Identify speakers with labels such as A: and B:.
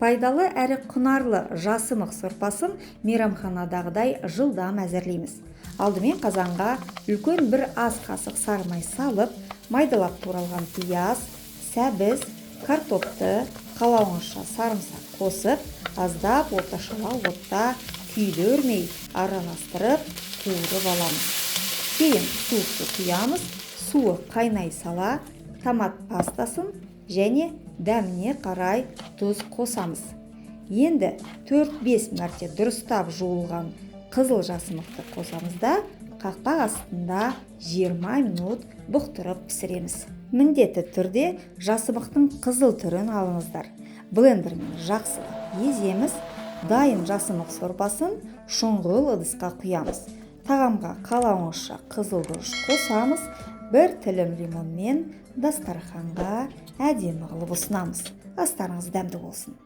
A: Пайдалы әрі құнарлы жасымық сорпасын мейрамханадағыдай жылдам әзірлейміз. Алдымен қазанға үлкен бір ас қасық сары май салып, майдалап туралған пияз, сәбіз, картопты, қалауыңызша сарымсақ қосып, аздап орташалау отта күйдірмей араластырып, қуырып аламыз. Кейін суық су құямыз, суы қайнай сала томат пастасын және дәміне қарай тұз қосамыз. Енді 4-5 мәрте дұрыстап жуылған қызыл жасымықты қосамыз да, қақпақ астында 20 минут бұқтырып пісіреміз. Міндетті түрде жасымықтың қызыл түрін алыңыздар. Блендермен жақсылап еземіз. Дайын жасымық сорпасын шұңғыл ыдысқа құямыз. Тағамға қалауыңызша қызыл бұрыш қосамыз, бір тілім лимонмен дастарханға әдемі қылып ұсынамыз. Астарыңыз дәмді болсын.